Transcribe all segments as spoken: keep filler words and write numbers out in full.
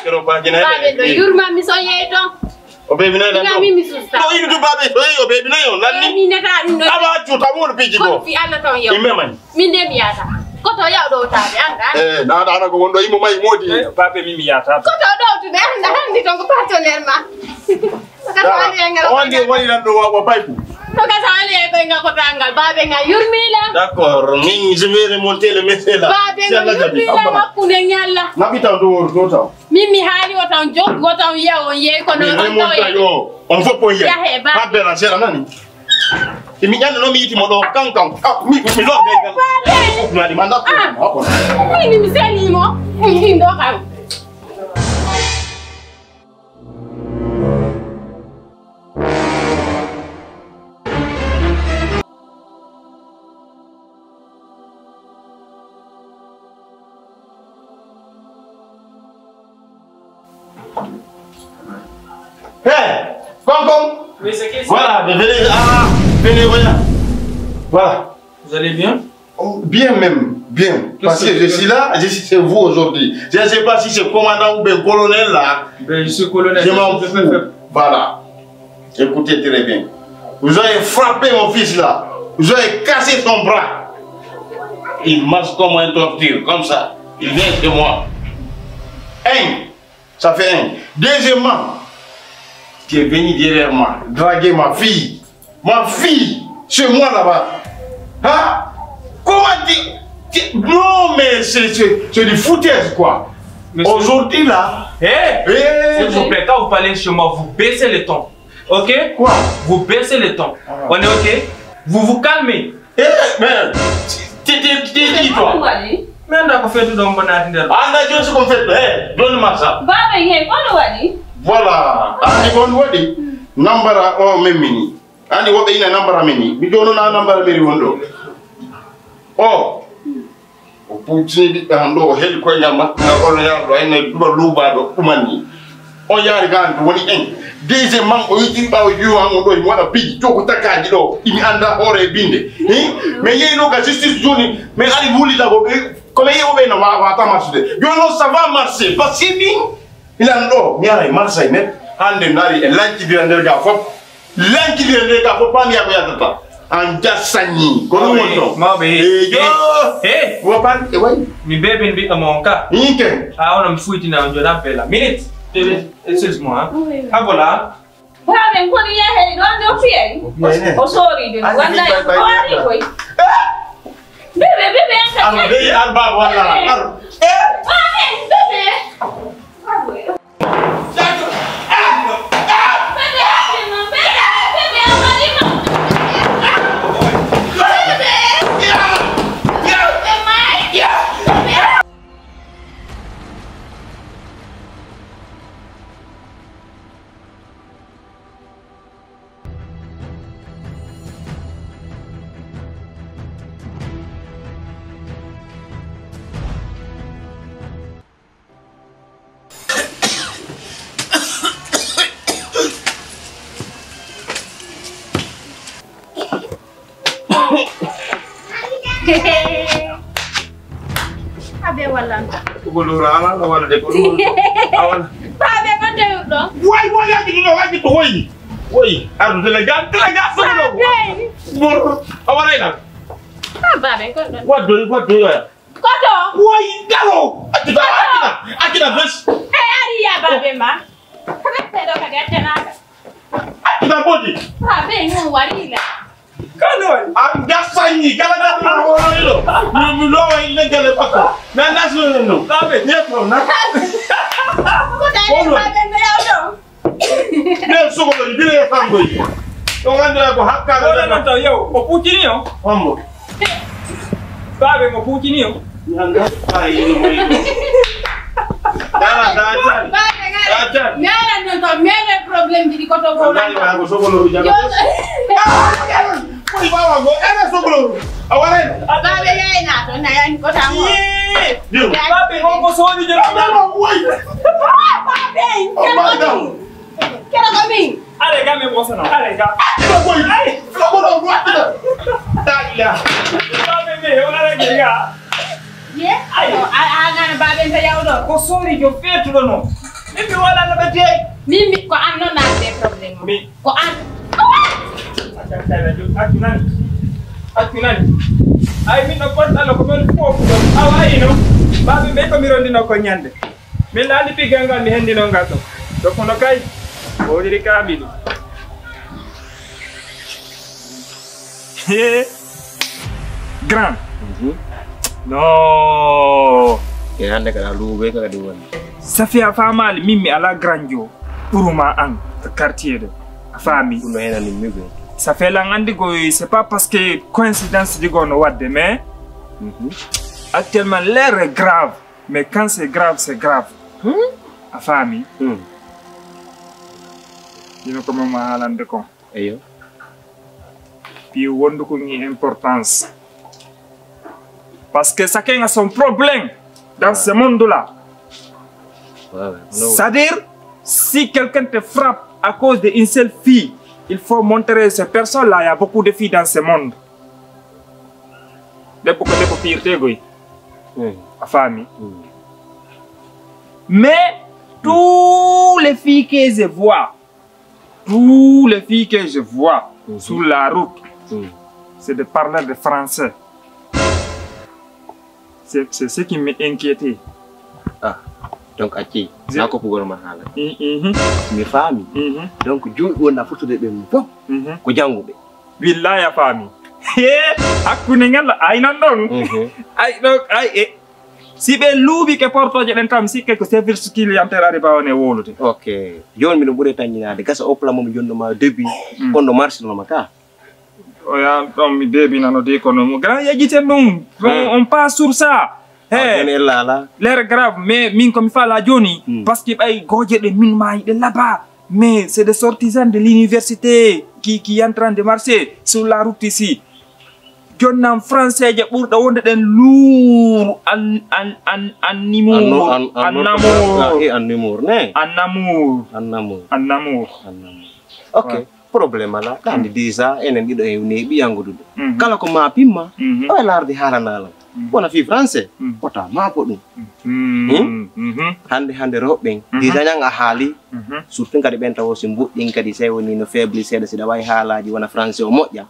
Keroog baaji nayi. Baabe ɗo yurma mi so yeey ton. O beebi nayi lan ɗo. Mi mi susta. Ɗo idu baabe so yeey o beebi nayi on lanni. Mi neta ɗum ɗo. Aba cuta won piiji ko. Fi Allah ton yow. Imme mani. Min de mi yata. Ko to yaw ɗo tabe anda. Eh, na na ko wondo imo mai modi. Eh, baabe mi mi yata. Ko to ɗo tude anda handi ton ko partenaire ma. Kasa wali engal. On de wali lan ɗo wa wa paipu. To kasa wali e ko engal ko tangal baabe ngal yurmila. D'accord, min je vais remonter le message là. Baabe ngal yurmila hakkunde ngalla. Na bita do do taw. Min mi haali o tan jokki o tan wiya on yehi ko noon on tawa yo on fof on yehi. Yahe ba. Habbe na sera nani. Imi ƴande no mi yiti mo ɗo kan kan. Ah, mi mi lo be kan. Mali manda ko. Ah. Min mi seli mo. Min do kan. Hé, Concom. Oui, c'est qui ça? Voilà, mais venez, ah, venez, voilà. Voilà. Vous allez bien? Oh, bien même, bien. Parce que je suis là, je suis chez vous aujourd'hui. Je ne sais pas si c'est commandant ou bien colonel là. Ben, je suis colonel. Je m'en fous. Voilà. Écoutez très bien. Vous avez frappé mon fils là. Vous avez cassé son bras. Il marche comme un torture, comme ça. Il vient chez moi. Un, ça fait un. Deuxièmement, tu es venu derrière moi, draguer ma fille. Ma fille, chez moi là-bas. Hein? Comment tu, tu- Non, mais c'est c'est- c'est du foutaise, quoi. Monsieur. Aujourd'hui là. Hé, eh, s'il vous plaît, quand vous parlez chez moi, vous baissez le ton. Ok? Quoi? Vous baissez le ton. Ah. On est ok? Vous vous calmez. Eh, mais, t'es, t'es, t'es qui, toi? Ko waɗi? Min da ko feddu ɗon mbo naati nder. Anda joni soko feddu, eh, donne-moi ça. Baba, hey, kono waɗi? Voilà. Andi kon waɗi? Nambara o memmini. Andi woɓɓe ina nambara mini. Mi jono na nambara miri won ɗo. O. O puccini ɓiɓɓe han ɗo, o heli koyngal makko ngal, ono yaara ɗo, ayna duɓa luubaɗo ɗumanni. O yaari ga an, woni en. Deuxièmement, o yejjini ɓaawo juyo an, o ɗo, imo waɗa piiji, joko takaaji ɗo, imi anda hoore e binde. Hi? Mais yeyno ga justice joni, mais ari wulida ko, eh, ko ɓe yewo ɓe no wa-, wata marchude. Joni noon, ça va marcher, parce que min, ilan ɗo, mi aray marché, mais hande mi ari e lancidi nder ga fof. Lankidire nde ka fof paami ko yaddata. An jasani. Ko ɗum woni ɗon. Mawɓe, he. Eyo. He. Wo pan e way. Mi bebin ɓiɗɗo mo on ka. Inke. A ono mi fuytina on jona bela. Minute. Bébé, excuse-moi, hein. Oui, oui. A voilà. Baaben, kono yahey ɗon ɗo fiyay. O fiyay ne. O soori ɗum. Wallahi, o ari koy. Eh? Bébé, bébé, an ka. Ar, bébé, ar baba, walla. Ar. Eh? Baaben, bébé. Ar, bébé. Abe wala. Ko lura ala la wala de ko lura. Awala. Babe ko de do. Way way ya ki do wa ki to way. Way. Ardu de la ga de la ga so do. Bor. Awala ina. Ah, babe ko do. What do what do you? Koto. Woy daro. Akita akita akita bes. E ari ya babe ma. Kabe pedo ka de tenaka. Akita bodi. Babe no warila. Kano. Am dasani kala da na woro ilo. Ni mi lo wa ile gele pako. Na nasu no. Babe ne ko na. Ko da babe me ya do. Ɓen sogoloji bire e fangoji. Ɗo ngannduɗaa ko hakkaano. Ɗo nan taw yew o puccini o. Hombo. Baabe mo puccini o. Dara datan. Datan. Ngaran non to mene problème ji ko to ko. Wallahi ma ko sogoloru jaga. Koy bawa go ene sogoloru. A waray. Baabe yayna to na yani ko tan. Baabe ko ko sodi je. Baabe. Kera ko min. Kera ko min. Are ga me bosono. Are ga. Akira boy. Akira boy. Akira. Talla. Ba be me o are ga. Ye? Ayo. A a ngana ba be ta yawdo. Ko sori jo fetu do no. Min mi wala no ɓe jeeyi. Min mi ko an noon naatde e problème o. Mi. Ko an. Accu nani. Accu nani. Ay min no potɗalo ko men fof ɗo. Awa ayino. Baɓe ɓe ko mi rondino ko ñande. Min laali piggal ngal mi hendino ngal ɗo. To kono kay. Wowliri kaɓiɗi. He. Grand. No. E hannde kadi a luuɓe kadi woni. Safi a faamaali min mi alaa grand jo ɓuruma an ka quartier ɗo. A faami? Ɗum no hena ni mi ɓe. Ça fait lan anndi ko c'est pas parce que coïncidence ji goo no waɗde mais actuellement l'heure est grave mais quand c'est grave c'est grave. A faami? Ino ko mama haalande kon. Eyo. Puis wondu ko ngi importance. Parce que chacun a son problème dans ce monde-là. C'est-à-dire, si quelqu'un te frappe à cause d'une seule fille, il faut montrer ces personnes-là, il y a beaucoup de filles dans ce monde. Debbo ko debbo piyirteegoy. A faami? Mais tous les filles que je vois, tous les filles que je vois sur la route, c'est de parler de français. C'est c'est ce qui m'inquiète. Ah, donc acci na ko pugol ma haala. Mi faami. Donc juuɗe wonda fottude ɓe mum fof ko jannguɓe. Billahi a faami. Hakkunde ngal aynan ɗon. Ay ɗo ay e si ɓe luuɓike portooje ɗen tan mi sikke ko service clientèle ari bawone wowlude. Ok. Jooni miɗo ɓuri taññinaade gasa opla mo mi jonnoma début on no marsinoma ka. Oya ɗon mi deebinano de kono mo grand yejjiten ɗum. On pas sur ça. He. L'heure grave mais min ko mi faala jooni. Parce que ɓay gooje ɗe min maayi ɗe laba. Mais c'est des sortisants de l'université qui qui entrain de marcher sur la route ici. Jonnam français je ɓurɗo wonde ɗen luuru an an an an nimour an namour an namour ne an namour an namour an namour. Ok. Problème ala ɗa andi déjà enen ɗiɗo e neeɓi yangudude kala ko ma pimma oya larde haalanalan wona fi français ota maako ɗum. Hande hande rewɓe ɓen déjà ñan a haali surtout kadi ɓen tawo si mbuɗɗin kadi sey woni no faible seeɗa siɗa wawi haalaji wona français o moƴƴa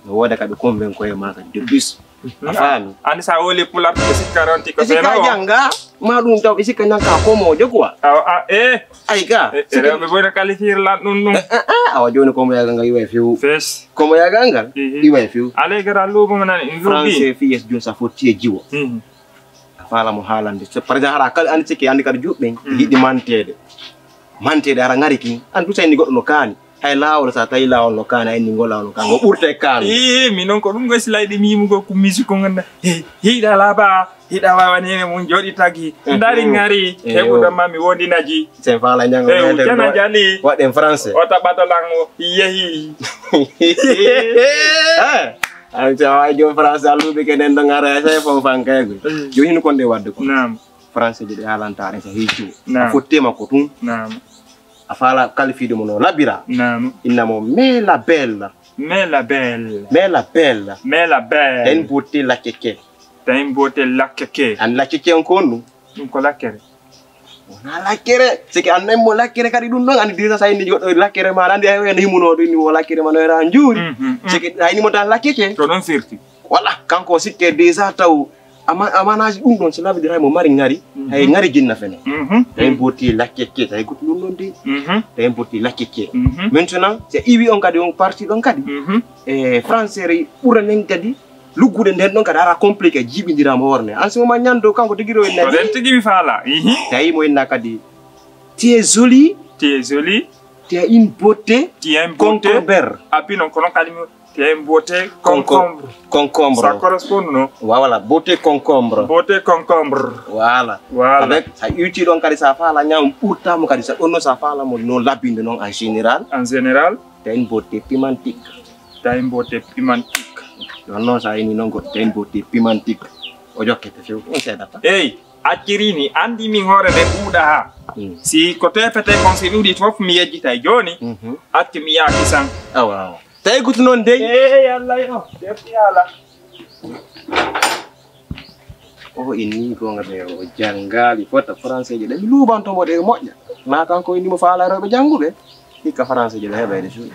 no wooda kadi convain koye ma kadi de plus. A faami? Andi sa woli pular ko sikka ronti ko sikka janga ma ɗum taw e sikka ñanka komojo quoi. Awa a e ay ka rewɓe boyno kalifir lan ɗum ɗum. Awa joni komo yaga nga iwa e few fes komo yaga ngal iwa e few. Alay gara luubo ngo nani français fiyes joni sa fotti e jiwo. A faala mo haalande par exemple hara kala andi sikki andi kadi juɓɓen yiɗi mantede. Mantede ara ngari kin an tusayni goɗɗo no kaani. Hay laawol sa tawi laawol no kaana inni ngo laawol no kaana ngo ɓurte kaana. Ii mi noon ko ɗum goy si layɗe mi yimugol ko misi ko ngannda. Hiɗa laaba hiɗa wawanene mum jooɗi tagi ndari ngari heɓuɗo ma mi wondinaji. Sen faala ñango jana jali waɗen français o taɓata lan o yehi. An sa wawi joom français alluɓe ke nen ɗo ngara sa fon fankaygo. Joni hino konde wadde ko français ji ɗe haalanta ɗen sa hejjo a fottema ko tun. A faala kalifiiɗo mo no labira. Inna mo mais la belle. Mais la belle. Mais la belle. Mais la belle. Tawi mbotti lakke ke. Tawi mbotti lakke ke. An lakke ke on ko honɗum? Ɗum ko lakkere. Wona lakkere siki an naymo lakkere kadi ɗum ɗon andi disa sa inni goɗɗo lakkere ma andi ay wayno himunoɗo inni wo lakkere ma no era njuuri. Siki aynimo tan lakke ke. Ko ɗon firti. Wala kanko sikke déjà taw amanaji ɗum ɗon so labidiray mo mari ngari hay ngari jinna fene. Tawi mbotti lakke ke tawi goɗɗo ɗum ɗon de. Tawi mbotti lakke ke. Maintenant so iwi on kadi on parti ɗon kadi e français ɓura nen kadi luggude nden ɗon kadi ara compliqué jiiɓindirama hoore nde an simo ma ñando kanko tigi ro en nani tigi mi faala. Tawi mo inna kadi tu es joli. Tu es joli. Tu as une beauté. Tu as une beauté concombre. Appi non kono kadi mi tu as une beauté concombre. Concombre ça correspond non? Voilà beauté concombre. Beauté concombre. Voilà. Voilà avec sa iwti ɗon kadi sa faala ñaam ɓurtamo kadi sa ɗon no sa faala mo no labbinde noon en général. En général. Tu as une beauté pimentique. Tawi mbote pimantique. Ɗon noon sa ini noon goɗɗo tawi mbote pimantique. O jokkete few ɗum seedata. Eyi accirini anndi min hoore nde ɗuuɗa ha si ko tefete kon si ɗuuɗi fof mi yejjitay jooni. Acci mi yaaki san. Awa awa tawi gutu noon dey. Eyi allah yo defti haala. O inni goonga ɓe o janngaali fota français je ɗe mi luubanto mo ɗe moƴƴa. Na kanko inni mo faala rewɓe jannguɓe. Hikka français je ɗe heɓayde suuɗi.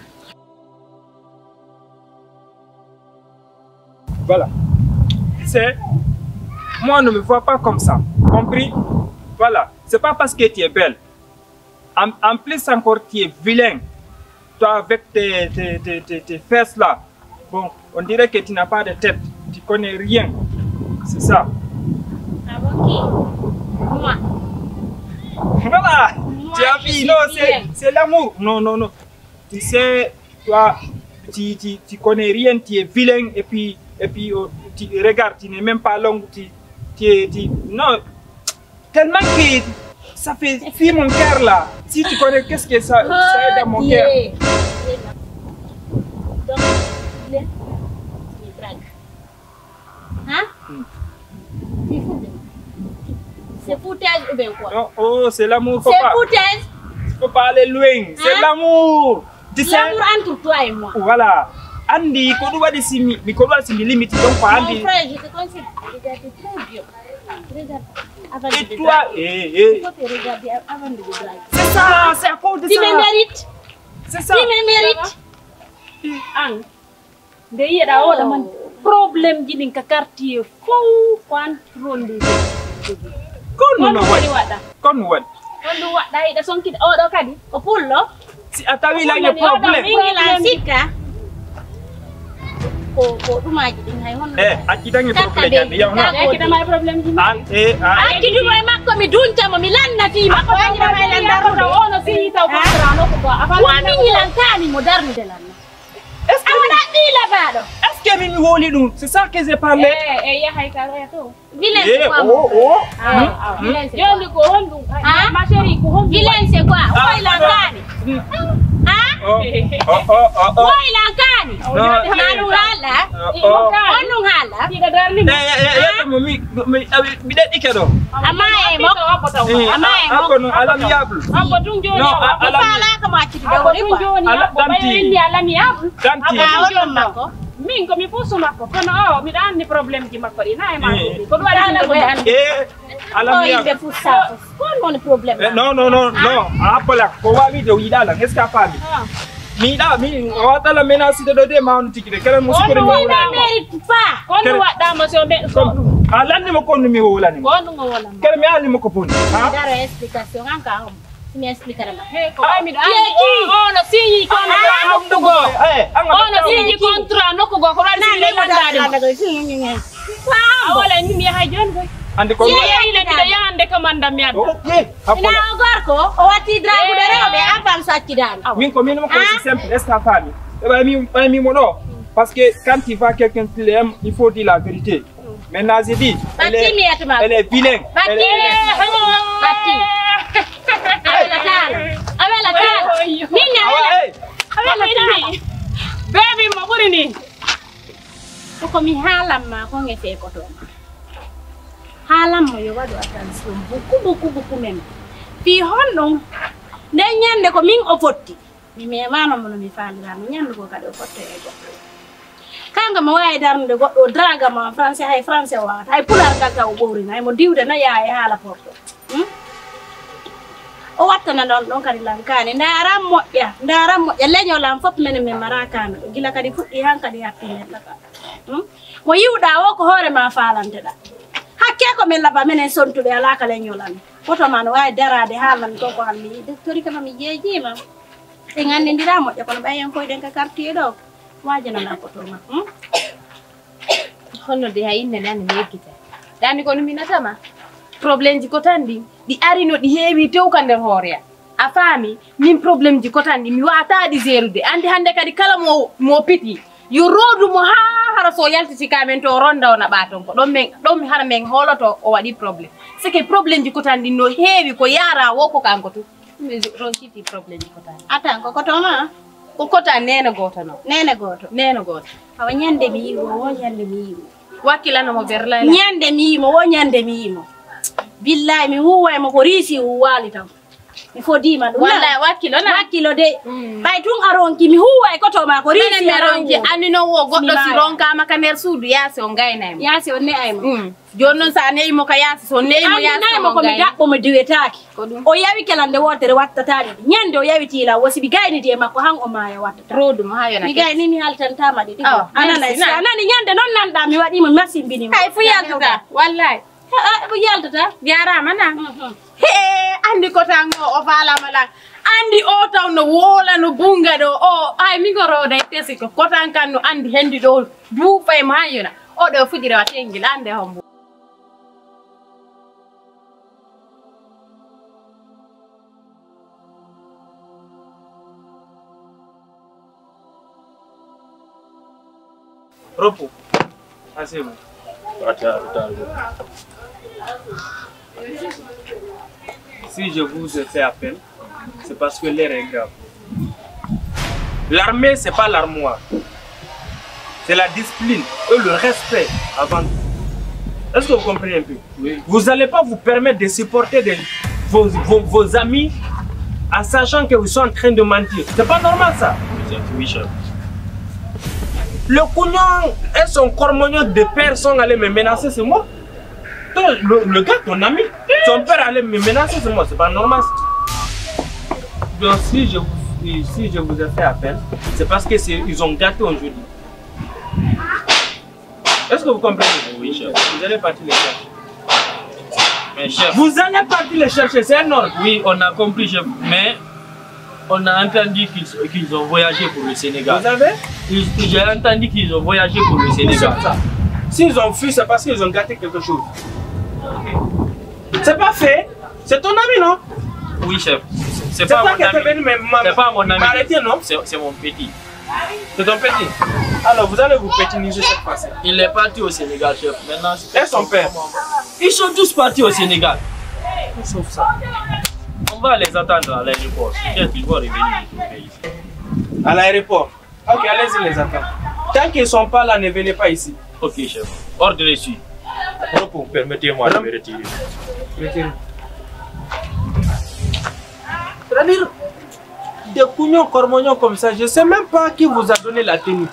Voilà. C'est moi, on ne me voit pas comme ça. Compris? Voilà. C'est pas parce que tu es belle. En, en plus encore, tu es vilain. Toi, avec tes, tes, tes, tes, tes fesses là. Bon, on dirait que tu n'as pas de tête. Tu connais rien. C'est ça. Ah, ok. Moi. Voilà. Moi, Tu as je vu? Suis Non, c'est vilain. C'est l'amour. Non, non, non. Tu sais, toi, tu, tu, tu connais rien, tu es vilain, et puis, et puis oh, tu regardes, tu n'es même pas long, tu, tu, es- tu- non, tellement que ça fait fuir mon cœur là. Si tu connais, qu'est-ce que ça, ça est dans mon cœur? Donc, il est, il est blague. Hein? C'est fou. C'est foutaise ou bien quoi? Non, oh, c'est l'amour, faut C'est pas, foutaise. Faut pas aller loin. C'est Hein? L'amour. Tu sais, L'amour entre toi et moi. Voilà. Andi ko ɗum waɗi si mi mi ko ɗum waɗi si mi limiti donc ko Mon andi. Frère, je te conseille de regarder très bien. Regarde avant de Et te toi, draguer. eh, Il eh. Faut te regarder avant de te draguer. C'est ça, c'est à cause de Tu ça. Me mérites. C'est ça. Tu Me mérites. An nde yiyeɗa oɗo man, problème ji ɗin ka quartier fow ko an rondi. Ko Kono no kadi waɗi? Waɗa Ko no waɗi? Kono ɗum waɗa yiɗa sonkide oɗo kadi ko pullo. Si a tawi Lanye problème. Mingila sikka. Ko ko ɗumaji ɗin hay honno. Eh, acci tan e Takka problème be- jaɓi yawna. takka Ekita ma e problème ji ma. An e a Acci ɗum e makko mi dunca mo mi lannati mo. Ko waɗi ma e landarɗo. Ono siyi taw ko rano ko ba afa. Wa mingilan kani mo darnude lanna. Est-ce que Awa ɗaɓɓi labaɗo. Est-ce que mi mi wowli ɗum? C'est ça que j'ai parlé. Eh, eh, yahay ka roya to. Vilain Eh, c'est quoi oh, mon frère? Oh. Ah, ah. Joni ko honɗum? Ah. Ma chérie ko honɗum? Vilain c'est quoi? Woylan kani. Ah? Oh, oh, oh, oh. Woylan kani. No. Nanu hala. Oh. Onu hala. Tiga darni. Eh, eh, eh, eh, mo mi mi mi ɗaɗɗike ɗo. Ama e mo. Eh, Ama e mo. Abba no alam yablu. Abba tun joni. No, a- alam Fala ka ma ci Abba tun joni. Ala Abba danti. Inni alam yablu. Danti. Ka wonu makko. Min ko mi fusu makko kono o miɗa anndi problème ji makko ɗi na e makko Eh. ko ɗum waɗi ko mi anndi. Eh, alam Ko yablu. yimɓe fusa. Ko woni problème? Eh, non, non, non, non. A appela ko wawi de o yiɗa lan. Est-ce que a faami? Mi yiɗa mi o waɗala menacide ɗo de ma on tigi de kala mo sukori mi Wonno wowlani. Mérite pas. Ko ɗum waɗɗa mo so ɓe so Comme a lanni mo kon mi wowlani mo. Ko ɗum o wonam. Kala mi anni mo ko boni. Ha? Dara explication an ka homo. Mi expliquer ma. He ko wawi miɗo anndi. Ono siyi kon nokku goo. Eh, an Ono siyi contrat nokku goo ko ɗum waɗi si mi landaade ma. A wala ni mi yahay joni koy. Andi ko Yeyde miɗo yahande ko mandam mi adda. Oh, eh, Ina o gorko o watti dragude rewɓe abban saccidaani. Min ko min mo ko c'est simple, est-ce que a faami? Ɓe ɓay mi ɓay mi mo ɗo. Parce que quand tu vois quelqu'un qui l'aime, il faut dire la vérité. Maintenant, je dis, elle Batti mi est, yetuma. Elle est vilaine. Batti Elle mi est- yetuma. Batti. Abela taala. Abela taala. Min ne Awa, abela. eh, Abela taala. Bebi mo ɓuri ni. Ko ko mi haalan ma ko ngese ko to ma. Haalan mo yo waɗu attention buku buku buku men. Fii honɗum? Nden ñande ko min o fotti. Mi memano mo no mi faalirano ñande ko kadi o fotte e goɗɗo. Kanga mo wawi darnude goɗɗo o draga mo en français hay français o wawata hay pular ngal taw o ɓowrina hay mo diwde no yaha e haala porto. Hmm? O wattana ɗon ɗon kadi lankani ndaran moƴƴa ndaran moƴƴa leñol an fof menen min mara kano ɗo gila kadi fuɗɗi han kadi happi men ɗaka. Hmm? Mo yiwɗa o ko hoore ma falanteɗa hakke ko min laba menen sontuɓe alaka leñol an. Koto ma no wawi darade haalnami ko ko halmi doctori kama mi jeejima. En anndindira moƴƴa kono ɓay en koyɗen ka quartier ɗo wajanana ko to ma. Hmm? Honno de hay innde nani mi yeggita dani kono minatama. Problème ji ko tan ɗi ɗi arino ɗi heewi tew ka nder hoore am. A faami? Min problème ji ko tan ɗi mi wata ɗi gérude andi hannde kadi kala mo mo piti yo roodu mo haa hara so yaltiti ka men to o ronda o naɓa ton ko ɗon men ɗon mi hara men hooloto o waɗi problème. C'est que problème ji ko tan ɗi no heewi ko yara wo ko kanko tun. Ɗum e ronkiti problème ji ko tan. Atan ko koto ma? Ko kota nene gooto no. Nene gooto. Nene gooto. Awa ñande mi yiwo wo ñande mi yiwo. Wakkilano mo berlayla. Ñande mi yimo wo ñande mi yimo. Billahi mi huwa e mo ko riisi huwali taw. Mi fodiima ɗum. Wallahi, wakkilo na. Wakkilo de. Mm. Ɓay tun a ronki, mi huuwa e koto maa ko riisi a ronki. Anndi non wo goɗɗo si ronkaama ka nder suudu, yaasi on gaynay mo. Yaasi on ne'ay mo. Mm. Jooni non, so a ne'i mo ka yaasi, so ne'i mo yaasi, ne'i mo ko mi daɓɓo, mi diwetaaki. Ko ɗum. O yawi kelande wootere wattataani. Ñande o yawi tiila, wo si mi gaynidi e makko, han o maaya wattata. Roodu mo haa yona. Mi gayni, mi haltantaama ɗi ɗiɗo. Awa, a nanay, merci, si a nani ñande non nanɗaa, mi waɗii mo, mi masimbini mo. Kay fu yaltata, wallahi. Ko yaltata? Jaaraama na. Mhm. Hee, anndi kotan o, o faalaama lan. Anndi o taw no woola, no bunga ɗo. O, ay, mi ngorooda e tesi ko kotan kan no anndi hendi ɗo. Duufa e maayona. O ɗo fuɗira wa tengil, annde hombo. Repos. Assez bon. Attends, attends. Si je vous ai fait appel, c'est parce que l'heure est grave. L'armée, c'est pas l'armoire. C'est la discipline et le respect avant tout. Est-ce que vous comprenez un peu? Oui. Vous n'allez pas vous permettre de supporter des, vos, vos, vos amis en sachant que vous sont en train de mentir. C'est pas normal ça. Oui, chef. Le Kounion et son Kormognon de père sont allés me menacer, c'est moi. Toi, le, le gars, ton ami, son père allait me menacer, c'est moi, c'est pas normal. Donc si je, si je vous ai fait appel, c'est parce que c'est, ils ont gâté aujourd'hui. Est-ce que vous comprenez? Oui, chef. Vous allez partir les chercher. Mais chef. Vous allez partir les chercher, c'est un ordre. Oui, on a compris, chef, mais on a entendu qu'ils, qu'ils ont voyagé pour le Sénégal. Vous avez? Ils, j'ai entendu qu'ils ont voyagé pour le Sénégal. C'est ça. S'ils ont fui, c'est parce qu'ils ont gâté quelque chose. C'est pas fait. C'est ton ami, non? Oui, chef. C'est pas mon ami. C'est toi qui étais venu me, me, m'arrêter, non? C'est, c'est mon petit. C'est ton petit. Alors, vous allez vous pétiniser cette fois-ci. Il est parti au Sénégal, chef. Maintenant, et son père? Ils sont tous partis au Sénégal. Sauf ça. On va les attendre à l'aéroport. Peut-être ils vont revenir retrouver ici. À l'aéroport. Ok, allez-y, les attendre. Tant qu'ils sont pas là, ne venez pas ici. Ok, chef. Ordre reçu. Repos. Permettez-moi de me retirer. Retirez. C'est-à-dire, des cougnons, cormognons comme ça, je sais même pas qui vous a donné la tenue.